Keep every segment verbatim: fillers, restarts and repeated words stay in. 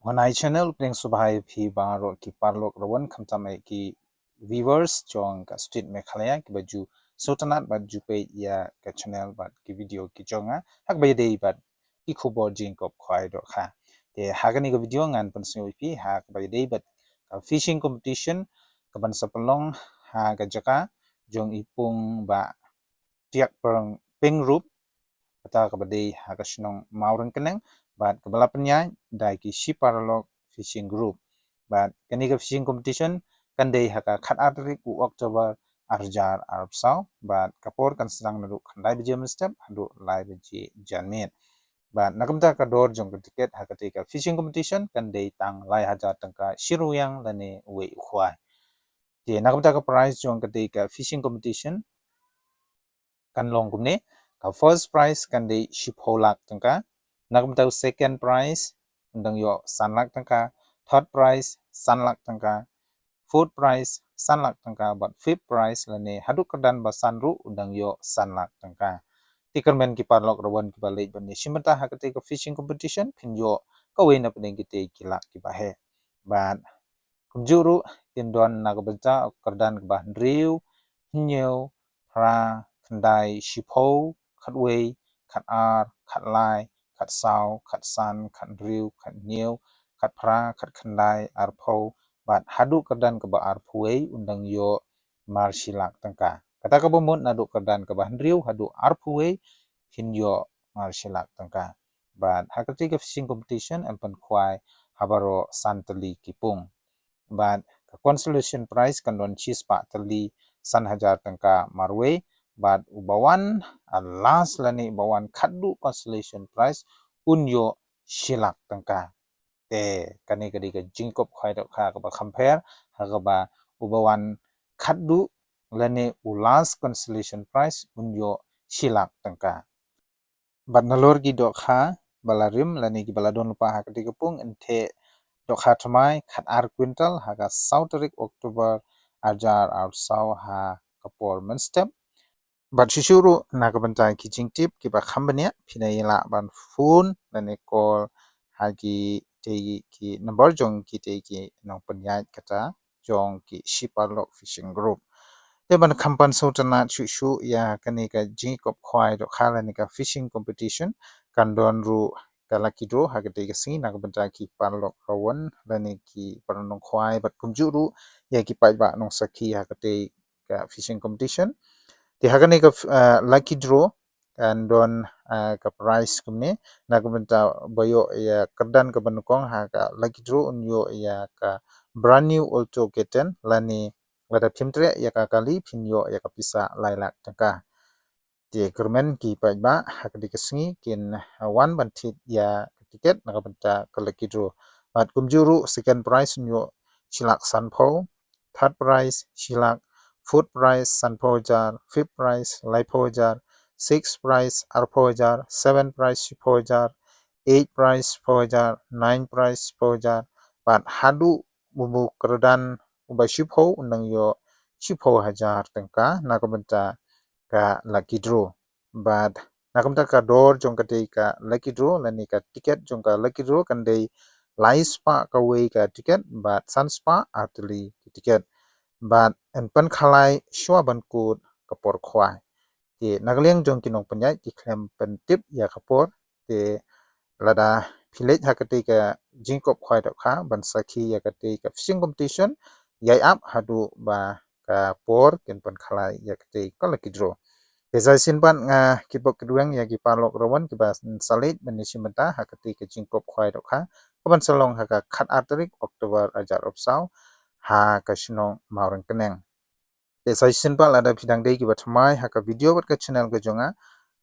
Wan ai channel pdeng subhai phi baroh ki paralok rawan khamtam eh ki viewers jong ka State Meghalaya kiba ju sngewtynnat bad ju peit ïa ka channel bad ki video ki jong nga ha kaba ïadei bad ki khubor jingkop khwai dohkha. Te ha kane ka video ngan pynsngew ïa phi ha kaba ïadei bad ka fishing competition kaban sa pynlong ha ka jaka jong i pung ba Tiak Peng Rup, kata kaba dei ha ka shnong Mawryngkneng, bad kaba la pynïaid da ki Shipparalok Fishing Group. Bad kane ka fishing competition kan dei ha ka khatar tarik u October arhajar arphew saw, bad ka por kan sdang naduh khyndai baje mynstep haduh lai baje janmiet. Bad na ka bynta ka dor jong ka tiket ha katei ka fishing competition kan dei tang lai hajar tyngka shi rwiang lane uwei u khwai. Te na ka bynta ka prize jong katei ka fishing competition kan long kumne: ka first prize kan dei shiphew lak tyngka, na ka bynta u second prize un dang ïoh san lak tyngka, third prize san lak tyngka, fourth prize san lak tyngka, bad fifth prize lane haduh kyrdan ba san ruh un dang ïoh san lak tyngka. Te kyrmen ki paralok rawan kiba leit ban ïashim bynta ha katei ka fishing competition phin ïoh kawei na pdeng kitei ki lak kiba heh. Bad kumjuh ruh kin don na ka bynta kyrdan kaba hynriew, hynñiew, phra, khyndai, shiphew, khatwei, khatar, khatlai, khatsaw, khatsan, khathynriew, khathynñiew, khatphra, khatkhyndai, arphew, bad haduh kyrdan kaba arphew wei un dang ïoh mar shi lak tyngka. Kata kaba mut naduh kyrdan kaba hynriew haduh arphew wei phin ïoh mar shi lak tyngka. Bad ha katei ka fishing competition yn pynkhwai ha baroh san tylli ki pung. Bad ka consolation prize kan don shispah tylli, san hajar tyngka marwei, bad uba wan, ah, last lane uba wan khatduh consolation prize un ïoh shi lak tyngka. Te kane ka dei ka jingkop khwai dohkha kaba kham pher ha kaba uba wan khatduh lane u last consolation prize un ïoh shi lak tyngka. Bad nalor ki dohkha ba la rim lane kiba la don lypa ha katei ka pung yn theh dohkha thymmai khatar quintal ha ka saw tarik October arhajar arphew saw ha ka por mynstep. Bad shuh shuh ruh na ka bynta ki jingtip kiba kham bniah phin ïa lah ban phone lane call ha kitei ki number jong kitei ki nongpynïaid kata jong ki Shipparalok Fishing Group. Te ban kham pynsngewtynnat shuh shuh ïa kane ka jingkop khwai dohkha lane ka fishing competition kan don ruh ka lucky draw ha katei ka sngi na ka bynta ki paralok rawan lane ki paralok nongkhwai bad kumjuh ruh ïa ki paidbah nongsakhi ha katei ka fishing competition. Te ha kane ka, eh, lucky draw kan don, eh, ka prize kumne, na ka bynta ba ïoh ïa kyrdan kaba nyngkong ha ka lucky draw un ïoh ïa ka brand new Alto K ten lane lada phim treh ïa ka kali phin ïoh ïa ka pisa lai lak tyngka. Te kyrmen ki paidbah ha katei ka sngi kin, eh, wan ban thied ïa ka tiket na ka bynta ka lucky draw. Bad kumjuh ruh second prize un ïoh shi lak sanphew, third prize shi lak, fourth prize sanphew hajar, fifth prize laiphew hajar, sixth prize arphew hajar, seventh prize shiphew hajar, eighth prize shiphew hajar, ninth prize shiphew hajar, bad haduh uba kyrdan uba shiphew un dang ïoh shiphew hajar tyngka na ka bynta ka lucky draw. Bad na ka bynta ka dor jong katei ka lucky draw lane ka tiket jong ka lucky draw kan dei lai spah kawei ka tiket bad san spah ar tylli ki tiket. Bad yn pynkhalai shuwa ban kut ka por khwai. Te na ka liang jong ki nongpynïaid ki khlem pyntip ïa ka por. Te lada phi leit ha katei ka jingkop khwai dohkha ban sakhi ïa katei ka fishing competition, ïai ap haduh ba ka por kin pynkhalai ïa katei ka lucky draw. Te sa shisien pat nga Kitbok Kitweng ïa ki paralok rawan kiba sa leit ban ïashim bynta ha katei ka jingkop khwai dohkha kaban sa long ha ka khatar tarik October arhajar arphew saw ha ka shnong Mawryngkneng. Te sa shisien pat lada phi dang dei kiba thymmai ha ka video bad ka channel ka jong nga,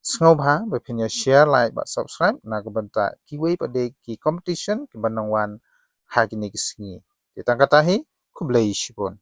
sngewbha ba phin ïa share, like bad subscribe na ka bynta kiwei pat de ki competition kiban nang wan ha kine ki sngi. Te tang kata hi, khublei shibun.